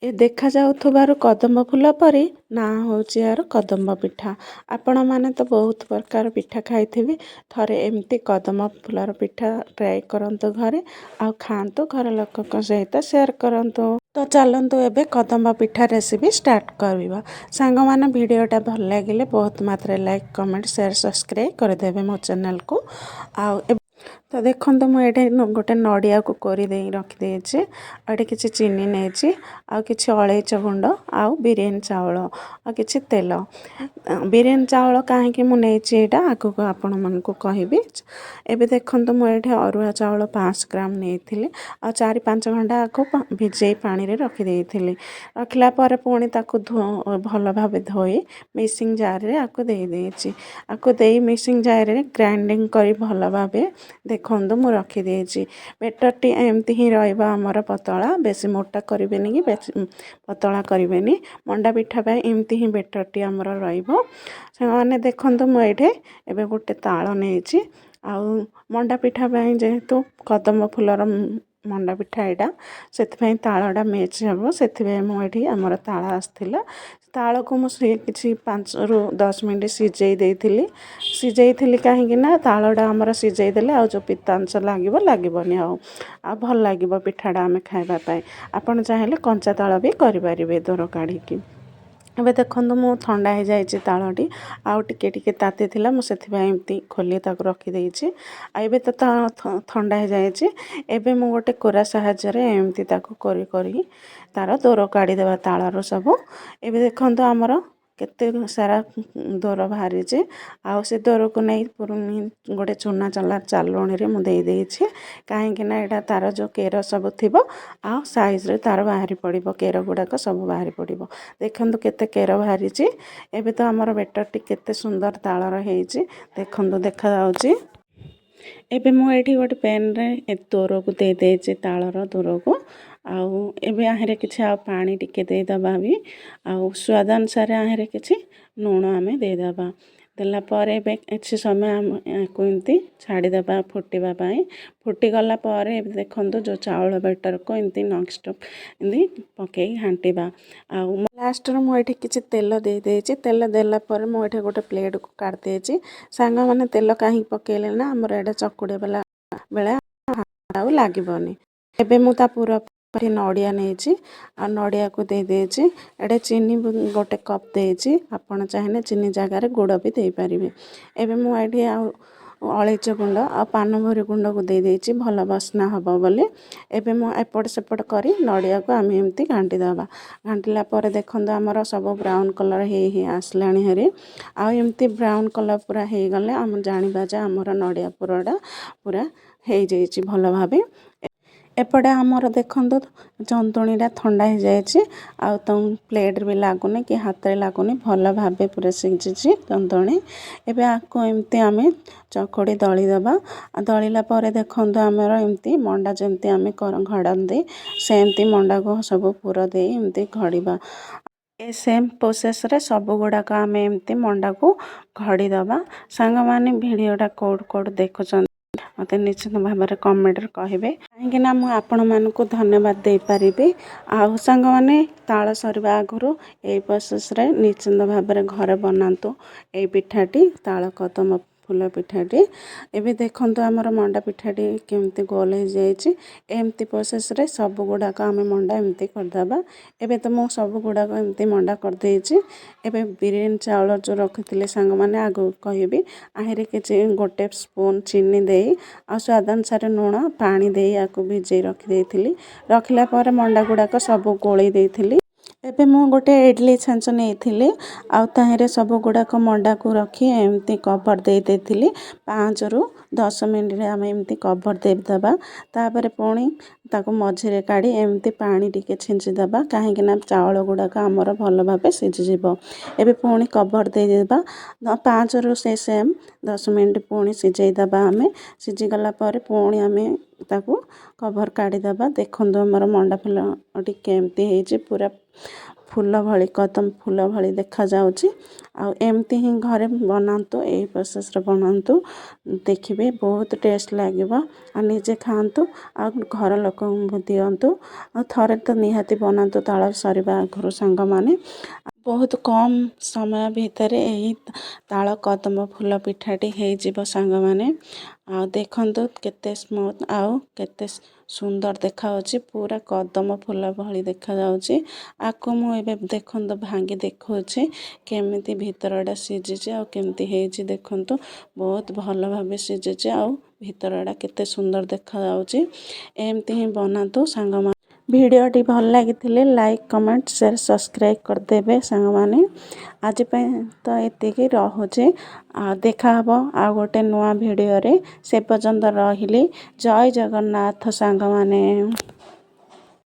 ଏ ଦେଖାଯାଉଥିବାରୁ କଦମ୍ବ ଫୁଲ ପରି ନାଁ ହେଉଛି ଏହାର କଦମ୍ବ ପିଠା। ଆପଣମାନେ ତ ବହୁତ ପ୍ରକାର ପିଠା ଖାଇଥିବେ। ଥରେ ଏମିତି କଦମ୍ବ ଫୁଲର ପିଠା ଟ୍ରାଏ କରନ୍ତୁ ଘରେ ଆଉ ଖାଆନ୍ତୁ, ଘର ଲୋକଙ୍କ ସହିତ ସେୟାର କରନ୍ତୁ। ତ ଚାଲନ୍ତୁ, ଏବେ କଦମ୍ବ ପିଠା ରେସିପି ଷ୍ଟାର୍ଟ କରିବା। ସାଙ୍ଗମାନେ, ଭିଡ଼ିଓଟା ଭଲ ଲାଗିଲେ ବହୁତ ମାତ୍ରାରେ ଲାଇକ୍, କମେଣ୍ଟ, ସେୟାର, ସବସ୍କ୍ରାଇବ୍ କରିଦେବେ ମୋ ଚ୍ୟାନେଲକୁ। ଆଉ ତ ଦେଖନ୍ତୁ, ମୁଁ ଏଇଠି ଗୋଟେ ନଡ଼ିଆକୁ କୋରି ଦେଇ ରଖିଦେଇଛି। ଆଉ ଏଠି କିଛି ଚିନି ନେଇଛି, ଆଉ କିଛି ଅଳେଇଚ ଗୁଣ୍ଡ, ଆଉ ବିରିୟାନୀ ଚାଉଳ, ଆଉ କିଛି ତେଲ। ବିରିୟାନୀ ଚାଉଳ କାହିଁକି ମୁଁ ନେଇଛି, ଏଇଟା ଆଗକୁ ଆପଣମାନଙ୍କୁ କହିବି। ଏବେ ଦେଖନ୍ତୁ, ମୁଁ ଏଇଠି ଅରୁଆ ଚାଉଳ 500 ଗ୍ରାମ ନେଇଥିଲି ଆଉ 4-5 ଘଣ୍ଟା ଆକୁ ଭିଜେଇ ପାଣିରେ ରଖିଦେଇଥିଲି। ରଖିଲା ପରେ ପୁଣି ତାକୁ ଭଲ ଭାବେ ଧୋଇ ମିକ୍ସିଂ ଜାର୍ରେ ଆକୁ ଦେଇଦେଇଛି। ଆକୁ ଦେଇ ମିକ୍ସିଂ ଜାର୍ରେ ଗ୍ରାଇଣ୍ଡିଙ୍ଗ କରି ଭଲ ଭାବେ ଦେଖନ୍ତୁ ମୁଁ ରଖିଦେଇଛି। ବେଟରଟି ଏମିତି ହିଁ ରହିବ ଆମର ପତଳା। ବେଶୀ ମୋଟା କରିବେନି କି ବେଶୀ ପତଳା କରିବେନି। ମଣ୍ଡା ପିଠା ପାଇଁ ଏମିତି ହିଁ ବେଟରଟି ଆମର ରହିବ। ସାଙ୍ଗମାନେ, ଦେଖନ୍ତୁ, ମୁଁ ଏଇଠି ଏବେ ଗୋଟେ ତାଳ ନେଇଛି। ଆଉ ମଣ୍ଡା ପିଠା ପାଇଁ, ଯେହେତୁ କଦମ୍ବ ଫୁଲର ମଣ୍ଡା ପିଠା ଏଇଟା, ସେଥିପାଇଁ ତାଳଟା ମ୍ୟାଚ୍ ହେବ। ସେଥିପାଇଁ ମୁଁ ଏଠି ଆମର ତାଳ ଆସିଥିଲା, ତାଳକୁ ମୁଁ ସେ କିଛି 5ରୁ 10 ମିନିଟ୍ ସିଝେଇ ଦେଇଥିଲି। ସିଝେଇଥିଲି କାହିଁକି ନା ତାଳଟା ଆମର ସିଝେଇ ଦେଲେ ଆଉ ଯେଉଁ ପିତାଂଶ ଲାଗିବ, ଲାଗିବନି ଆଉ ଆଉ ଭଲ ଲାଗିବ ପିଠାଟା ଆମେ ଖାଇବା ପାଇଁ। ଆପଣ ଚାହିଁଲେ କଞ୍ଚା ତାଳ ବି କରିପାରିବେ ଦର କାଢ଼ିକି। ଏବେ ଦେଖନ୍ତୁ, ମୁଁ ଥଣ୍ଡା ହେଇଯାଇଛି ତାଳଟି, ଆଉ ଟିକେ ଟିକେ ତାତି ଥିଲା, ମୁଁ ସେଥିପାଇଁ ଏମିତି ଖୋଲି ତାକୁ ରଖିଦେଇଛି। ଆଉ ଏବେ ତ ଥଣ୍ଡା ହେଇଯାଇଛି। ଏବେ ମୁଁ ଗୋଟେ କୋରା ସାହାଯ୍ୟରେ ଏମିତି ତାକୁ କରି କରି ତାର ଦୋର କାଢ଼ିଦେବା ତାଳର ସବୁ। ଏବେ ଦେଖନ୍ତୁ, ଆମର କେତେ ସାରା ଦୋର ବାହାରିଛି। ଆଉ ସେ ଦୋରକୁ ନେଇ ପୁଣି ଗୋଟେ ଚୁନା ଚଲା ଚାଲୁଣିରେ ମୁଁ ଦେଇଦେଇଛି, କାହିଁକି ନା ଏଇଟା ତାର ଯେଉଁ କେର ସବୁ ଥିବ ଆଉ ସାଇଜ୍ରେ ତାର ବାହାରି ପଡ଼ିବ, କେର ଗୁଡ଼ାକ ସବୁ ବାହାରି ପଡ଼ିବ। ଦେଖନ୍ତୁ କେତେ କେର ବାହାରିଛି। ଏବେ ତ ଆମର ବେଟରଟି କେତେ ସୁନ୍ଦର ତାଳର ହେଇଛି, ଦେଖନ୍ତୁ ଦେଖାଯାଉଛି। ଏବେ ମୁଁ ଏଇଠି ଗୋଟେ ପ୍ୟାନ୍ରେ ଏ ଦୋରକୁ ଦେଇଦେଇଛି, ତାଳର ଦୋରକୁ। ଆଉ ଏବେ ଆହିଁରେ କିଛି ଆଉ ପାଣି ଟିକେ ଦେଇଦେବା ବି, ଆଉ ସ୍ୱାଦ ଅନୁସାରେ ଆହିଁରେ କିଛି ଲୁଣ ଆମେ ଦେଇଦେବା। ଦେଲା ପରେ ଏବେ କିଛି ସମୟ ଆମେ ୟାକୁ ଏମିତି ଛାଡ଼ିଦେବା ଫୁଟିବା ପାଇଁ। ଫୁଟିଗଲା ପରେ ଏବେ ଦେଖନ୍ତୁ, ଯେଉଁ ଚାଉଳ ବେଟରକୁ ଏମିତି ନନ୍ଷ୍ଟପ୍ ଏମିତି ପକେଇ ଘାଣ୍ଟିବା। ଆଉ ଲାଷ୍ଟରେ ମୁଁ ଏଠି କିଛି ତେଲ ଦେଇଦେଇଛି। ତେଲ ଦେଲା ପରେ ମୁଁ ଏଠି ଗୋଟେ ପ୍ଲେଟ୍କୁ କାଢ଼ି ଦେଇଛି। ସାଙ୍ଗମାନେ, ତେଲ କାହିଁକି ପକେଇଲେ ନା ଆମର ଏଇଟା ଚକୁଡ଼ି ବେଳେ ଆଉ ଲାଗିବନି। ଏବେ ମୁଁ ତା ପୁର ଏଠି ନଡ଼ିଆ ନେଇଛି ଆଉ ନଡ଼ିଆକୁ ଦେଇଦେଇଛି। ଏଠି ଚିନି ଗୋଟେ କପ୍ ଦେଇଛି। ଆପଣ ଚାହିଁଲେ ଚିନି ଜାଗାରେ ଗୁଡ଼ ବି ଦେଇପାରିବେ। ଏବେ ମୁଁ ଏଠି ଆଉ ଅଳେଇଚ ଗୁଣ୍ଡ ଆଉ ପାନମଧୁରୀ ଗୁଣ୍ଡକୁ ଦେଇଦେଇଛି, ଭଲ ବାସ୍ନା ହେବ ବୋଲି। ଏବେ ମୁଁ ଏପଟ ସେପଟ କରି ନଡ଼ିଆକୁ ଆମେ ଏମିତି ଘାଣ୍ଟି ଦେବା। ଘାଣ୍ଟିଲା ପରେ ଦେଖନ୍ତୁ, ଆମର ସବୁ ବ୍ରାଉନ୍ କଲର୍ ହେଇ ହେଇ ଆସିଲାଣି ହେରି। ଆଉ ଏମିତି ବ୍ରାଉନ୍ କଲର୍ ପୁରା ହେଇଗଲେ ଆମେ ଜାଣିବା ଯେ ଆମର ନଡ଼ିଆ ପୁରଟା ପୁରା ହେଇଯାଇଛି ଭଲ ଭାବେ। ଏପଟେ ଆମର ଦେଖନ୍ତୁ, ଜନ୍ତୁଣୀଟା ଥଣ୍ଡା ହେଇଯାଇଛି ଆଉ ତ ପ୍ଲେଟ୍ରେ ବି ଲାଗୁନି କି ହାତରେ ଲାଗୁନି, ଭଲ ଭାବେ ପୁରା ସିଝିଛି ଜନ୍ତୁଣୀ। ଏବେ ଆକୁ ଏମିତି ଆମେ ଚକଡ଼ି ଦଳିଦେବା। ଆଉ ଦଳିଲା ପରେ ଦେଖନ୍ତୁ, ଆମର ଏମିତି ମଣ୍ଡା ଯେମିତି ଆମେ ଘଡ଼ନ୍ତି, ସେମିତି ମଣ୍ଡାକୁ ସବୁ ପୁର ଦେଇ ଏମିତି ଘଡ଼ିବା। ଏ ସେମ୍ ପ୍ରୋସେସ୍ରେ ସବୁ ଗୁଡ଼ାକ ଆମେ ଏମିତି ମଣ୍ଡାକୁ ଘଡ଼ିଦେବା। ସାଙ୍ଗମାନେ, ଭିଡ଼ିଓଟା କେଉଁଠୁ କେଉଁଠୁ ଦେଖୁଛନ୍ତି, ମୋତେ ନିଶ୍ଚିତ ଭାବରେ କମେଣ୍ଟରେ କହିବେ, କାହିଁକିନା ମୁଁ ଆପଣମାନଙ୍କୁ ଧନ୍ୟବାଦ ଦେଇପାରିବି। ଆଉ ସାଙ୍ଗମାନେ, ତାଳ ସରିବା ଆଗରୁ ଏଇ ପ୍ରୋସେସ୍ରେ ନିଶ୍ଚିନ୍ତ ଭାବରେ ଘରେ ବନାନ୍ତୁ ଏଇ ପିଠାଟି, ତାଳ କଦମ୍ବ ଫୁଲ ପିଠାଟି। ଏବେ ଦେଖନ୍ତୁ, ଆମର ମଣ୍ଡା ପିଠାଟି କେମିତି ଗୋଲ ହେଇଯାଇଛି। ଏମିତି ପ୍ରୋସେସ୍ରେ ସବୁ ଗୁଡ଼ାକ ଆମେ ମଣ୍ଡା ଏମିତି କରିଦେବା। ଏବେ ତ ମୁଁ ସବୁ ଗୁଡ଼ାକ ଏମିତି ମଣ୍ଡା କରିଦେଇଛି। ଏବେ ବିରିୟାନୀ ଚାଉଳ ଯେଉଁ ରଖିଥିଲି ସାଙ୍ଗମାନେ, ଆଗକୁ କହିବି, ଆହିଁରେ କିଛି ଗୋଟେ ସ୍ପୁନ୍ ଚିନି ଦେଇ ଆଉ ସ୍ୱାଦ ଅନୁସାରେ ଲୁଣ, ପାଣି ଦେଇ ଆକୁ ଭିଜେଇ ରଖିଦେଇଥିଲି। ରଖିଲା ପରେ ମଣ୍ଡା ଗୁଡ଼ାକ ସବୁ ଗୋଳେଇ ଦେଇଥିଲି। ଏବେ ମୁଁ ଗୋଟେ ଇଡ଼ଲି ଛାଞ୍ଚ ନେଇଥିଲି ଆଉ ତାହିଁରେ ସବୁ ଗୁଡ଼ାକ ମଣ୍ଡାକୁ ରଖି ଏମିତି କଭର୍ ଦେଇ ଦେଇଥିଲି। 5ରୁ 10 ମିନିଟ୍ ଆମେ ଏମିତି କଭର୍ ଦେଇଦେବା। ତାପରେ ପୁଣି ତାକୁ ମଝିରେ କାଢ଼ି ଏମିତି ପାଣି ଟିକେ ଛିଞ୍ଚିଦେବା, କାହିଁକିନା ଚାଉଳ ଗୁଡ଼ାକ ଆମର ଭଲ ଭାବେ ସିଝିଯିବ। ଏବେ ପୁଣି କଭର୍ ଦେଇଦେବା। 5ରୁ ସେ ସେମ୍ 10 ମିନିଟ୍ ପୁଣି ସିଝେଇ ଦେବା ଆମେ। ସିଝିଗଲା ପରେ ପୁଣି ଆମେ ତାକୁ କଭର୍ କାଢ଼ିଦେବା। ଦେଖନ୍ତୁ, ଆମର ମଣ୍ଡା ଫୁଲଟି କେମିତି ହେଇଛି, ପୁରା ଫୁଲ ଭଳି, କଦମ ଫୁଲ ଭଳି ଦେଖାଯାଉଛି। ଆଉ ଏମିତି ହିଁ ଘରେ ବନାନ୍ତୁ, ଏଇ ପ୍ରୋସେସ୍ରେ ବନାନ୍ତୁ, ଦେଖିବେ ବହୁତ ଟେଷ୍ଟ ଲାଗିବ। ଆଉ ନିଜେ ଖାଆନ୍ତୁ ଆଉ ଘର ଲୋକଙ୍କୁ ଦିଅନ୍ତୁ। ଆଉ ଥରେ ତ ନିହାତି ବନାନ୍ତୁ ତାଳ ସରିବା ଆଗରୁ ସାଙ୍ଗମାନେ। ବହୁତ କମ୍ ସମୟ ଭିତରେ ଏହି ତାଳ କଦମ୍ବ ଫୁଲ ପିଠାଟି ହେଇଯିବ ସାଙ୍ଗମାନେ। ଆଉ ଦେଖନ୍ତୁ କେତେ ସ୍ମୁଥ୍ ଆଉ କେତେ ସୁନ୍ଦର ଦେଖାଯାଉଛି, ପୁରା କଦମ୍ବ ଫୁଲ ଭଳି ଦେଖାଯାଉଛି। ଆକୁ ମୁଁ ଏବେ ଦେଖନ୍ତୁ ଭାଙ୍ଗି ଦେଖାଉଛି କେମିତି ଭିତରଟା ସିଝିଛି ଆଉ କେମିତି ହେଇଛି। ଦେଖନ୍ତୁ, ବହୁତ ଭଲ ଭାବେ ସିଝିଛି ଆଉ ଭିତରଟା କେତେ ସୁନ୍ଦର ଦେଖାଯାଉଛି। ଏମିତି ହିଁ ବନାନ୍ତୁ ସାଙ୍ଗମାନେ। ଭିଡ଼ିଓଟି ଭଲ ଲାଗିଥିଲେ ଲାଇକ୍, କମେଣ୍ଟ, ସେୟାର, ସବସ୍କ୍ରାଇବ୍ କରିଦେବେ ସାଙ୍ଗମାନେ। ଆଜି ପାଇଁ ତ ଏତିକି ରହୁଛି। ଆଉ ଦେଖାହେବ ଆଉ ଗୋଟେ ନୂଆ ଭିଡ଼ିଓରେ, ସେ ପର୍ଯ୍ୟନ୍ତ ରହିଲି। ଜୟ ଜଗନ୍ନାଥ ସାଙ୍ଗମାନେ।